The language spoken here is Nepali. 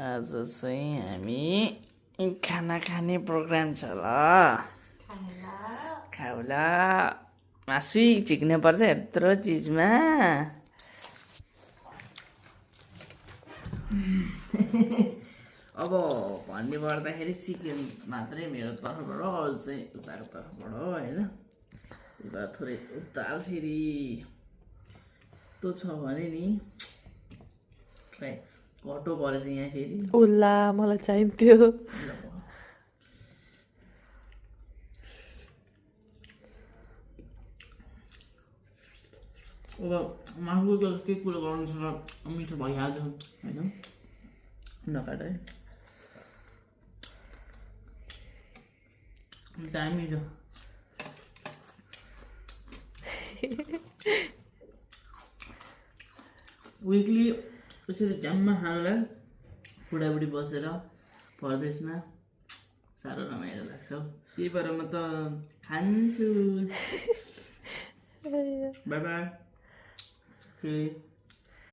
आज चाहिँ हामी खाना खाने प्रोग्राम छ ल खाउला मासु झिक्नु पर्छ यत्रो चिजमा अब भन्ने पर्दाखेरि चिकन मात्रै मेरो तर्फबाट अरू चाहिँ उताको तर्फबाट हो होइन उता थोरै उताल फेरि यस्तो छ भने नि ट्राई कटो परेछ यहाँ फेरि उल्ला मलाई चाहिन्थ्यो अब मासुको त के कुरो गर्नु छ मिठो भइहाल्छ होइन नकाट है दामी छ विकली त्यसरी झ्याममा खानुलाई बुढाबुढी बसेर परदेशमा साह्रो रमाइलो लाग्छ त्यही भएर म त खान्छु बाई बाई